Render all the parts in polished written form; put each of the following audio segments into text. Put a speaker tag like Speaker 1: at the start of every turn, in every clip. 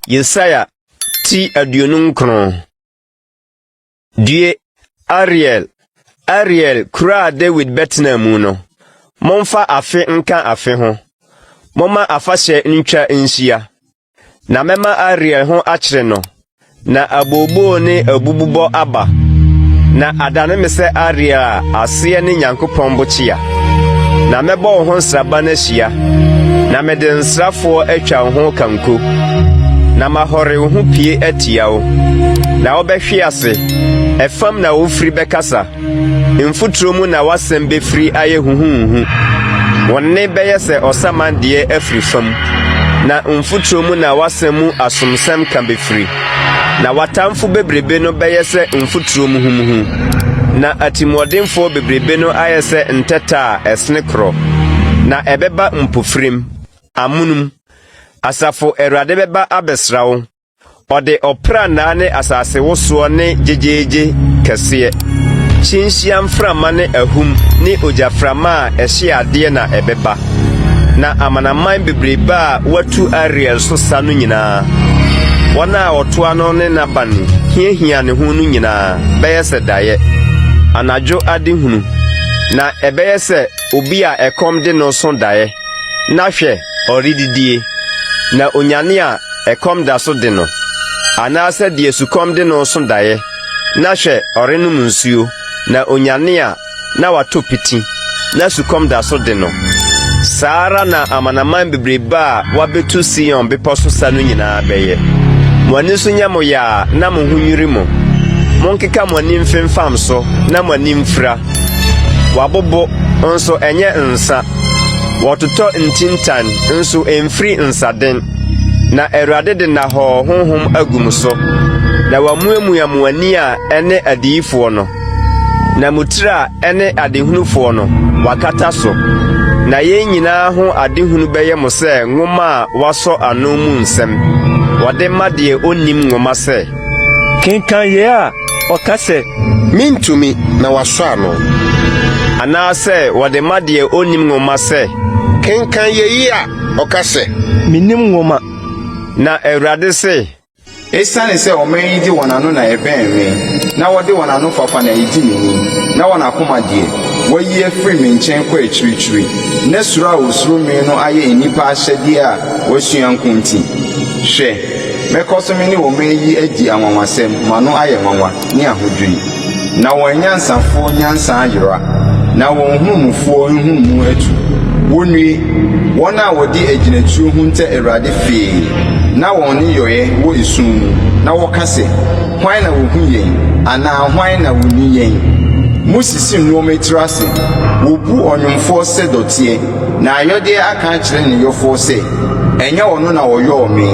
Speaker 1: Yesaia ti 29. Due, Ariel, Ariel, kuro a Dawid bɛtenaa mu no! Momfa afe nka afe ho, momma afahyɛ ntwa nhyia. Na mɛma Ariel ho akyere no, na abooboo ne abububɔ aba, na adane me sɛ Ariel a aseɛ ne Nyankopɔn bokyea. Na mɛbɔ wo ho nsraban ahyia, na mede nsrafoɔ atwa wo ho kanko, na mahɔre wo ho pie atia wo, na wobɛhwe ase, ɛfam na wofiri bɛkasa, Mfuturo mu na w'asɛm bɛfiri ayɛ huhuuhu. Wo nne bɛyɛ sɛ ɔsaman deɛ afiri fam, na mfuturo mu na w'asɛm mu asomsɛm ka bɛfiri. Na w'atamfo bebrebe no bɛyɛ sɛ mfuturo muhumuhu, na atirimuɔdenfoɔ bebrebe no ayɛ sɛ ntɛtɛ a ɛsene korɔ, na ɛbɛba mpofirim, amonom. Asafo Awurade bɛba abɛsra wo, Ɔde ɔprannaa ne asasewosoɔ ne gyegyeegye kɛseɛ, kyinhyia mframa ne ahum ne ogyaframa a ɛhye adeɛ na ɛbɛba. Na amanaman bebrebe a wɔatu Ariel so sa no nyinaa, wɔn a wɔtoa no ne n'aban hiahia ne ho no nyinaa bɛyɛ sɛ daeɛ, anadwo adehunu, na ɛbɛyɛ sɛ obi a ɛkɔm de no so daeɛ, na hwɛ, ɔredidie, na onyane a ɛkɔm da so de no, anaasɛ deɛ sukɔm de no so daeɛ, na hwɛ, ɔrenom nsuo, na onyane a, na watɔ piti, na sukɔm da so de no. Saa ara na amanaman bebrebe a wɔabɛtu Sion bepɔ so sa no nyinaa bɛyɛ. Mo ani so nyɛ mo yaa na mo ho nnwiri mo. Monkeka mo ani mfemfam so na mo ani mfira. Wɔabobo, nso ɛnyɛ nsa. Wɔtotɔ ntintan, nso ɛmfiri nsaden. Na Awurade de nnahɔɔ honhom agu mo so, na wamuamua mo ani a ɛne adiyifoɔ no, na mo tiri a ɛne adehunufoɔ no, wakata so. Na yɛn nyinaa ho adehunu bɛyɛ mo sɛ nwoma a wɔasɔ ano mu nsɛm, wɔde ma deɛ ɔnnim nwoma sɛ.
Speaker 2: Kenkan yei a ɔka sɛ.
Speaker 3: Mentumi, na wasɔ ano.
Speaker 1: Anaasɛ wɔde ma deɛ ɔnnim nwoma sɛ.
Speaker 3: Kenkan yei a ɔka sɛ.
Speaker 2: Mennim nwoma.
Speaker 1: Na Awurade se.
Speaker 4: Esiane sɛ ɔman yi de wɔn ano na ɛbɛn me, na wɔde wɔn anofafa na edi me ni, na wɔn akoma deɛ, wɔayi afiri me nkyɛn kɔ akyirikyiri, na suro a wɔsuro me no ayɛ nnipa ahyɛdeɛ a wɔasua nko nti, hwɛ, mɛkɔ so me ne ɔman yi adi anwanwasɛm, m'ano ayɛ nwanwa, ne ahodwiri. Na wɔn anyansafoɔ nyansa ayera, na wɔn nhunumufoɔ nhunumu atu. Wɔnnue, wɔn a wɔde agyinatuo hunta Awurade fee, na wɔn nneyɔeɛ wɔ esum mu, na wɔka sɛ, Hwan na ɔhu yɛn, anaa hwan na ɔni yɛn? Mosisi nnoɔma tiri ase, wɔbu ɔnwomfoɔ sɛ dɔteɛ, na ayɔdeɛ aka akyerɛ ne yɔfoɔ sɛ, Ɛnyɛ ɔno na ɔyɔɔ me?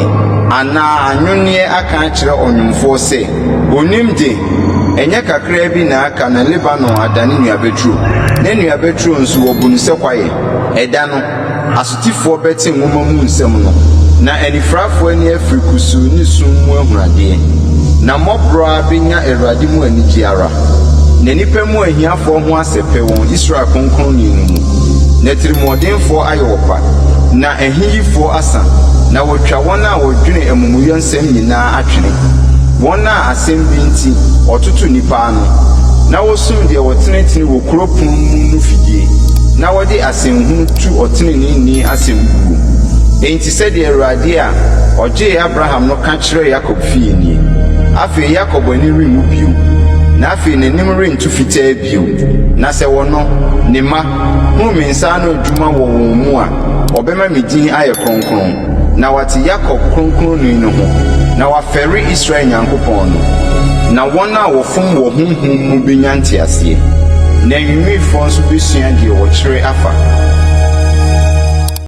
Speaker 4: Anaa anwonneɛ aka akyerɛ ɔnwomfoɔ sɛ, Onnim de, ɛnyɛ kakraa bi na aka na Lebanon adane nnuabaturo, na nnuabaturo nso wɔbu no sɛ kwaeɛ. Ɛda no, asotifoɔ bɛte nwoma mu nsɛm no, na anifirafoɔ ani afiri kusuu ne sum mu ahunu adeɛ. Na mmɔborɔ ara bɛnya Awurade mu anigyeɛ ara, na nnipa mu ahiafoɔ ho asɛpɛ wɔn Israel Kronkronni no mu. Na atirimuɔdenfoɔ ayɛ ɔkwa, na ahiyifoɔ asa, na wɔatwa wɔn a wɔdwene amumuyɔ nsɛm nyinaa atwene, wɔn a asɛm bi nti wɔtoto nnipa ano, na wosum deɛ ɔtenetene wɔ kuro pono mu no fidie, na wɔde asɛnhunu tu ɔteneneeni asɛm guo. Enti sɛdeɛ Awurade a ɔgyee Abraham no ka kyerɛ Yakob fie nie, Afei Yakob ani renwu bio, na afei n'anim rento fitaa bio, na sɛ wɔno, ne mma, hunu me nsa ano adwuma wɔ wɔn mu a, wɔbɛma me din ayɛ kronkron. Na wɔate Yakob Kronkronni no ho, na wɔafɛre Israel Nyankopɔn no. Na wɔn a wɔfom wɔ honhom mu benya nteaseɛ, na anwiinwiifoɔ nso bɛsua deɛ wɔkyerɛ afa.